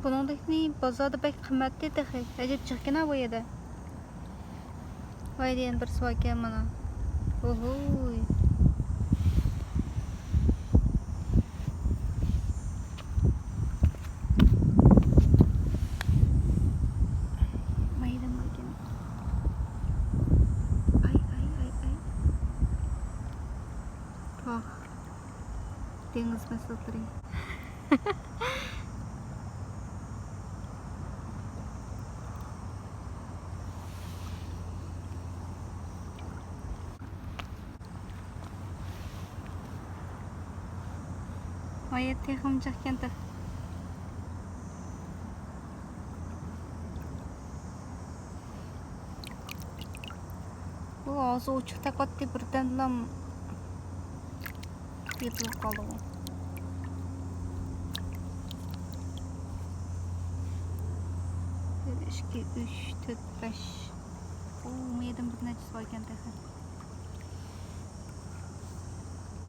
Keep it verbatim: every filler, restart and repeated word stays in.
بۇنىڭدەكنى بازاردا بەك قىممەتتى تېخى. ئەجەب جىقكەن بۇ يەردە. ۋاي دېگەن بىرسى باركەن مانا. ئوھوي. مايدىن باركەن. ئاي، ئاي، ئاي، ئاي. پاھ. دېڭىز مەھسۇلاتلىرى. ھايات تېخىمۇ جىقكەن تېخى. بۇ ئاغزى ئوچۇق تېقىۋاتتى، بىردەمدىلا يېپىلىپ قالدىغۇ. بىر، ئىككى، ئۈچ، تۆت، بەش. ئۇ، مۇيەردىن بىر نەچچىسى باركەن تېخى.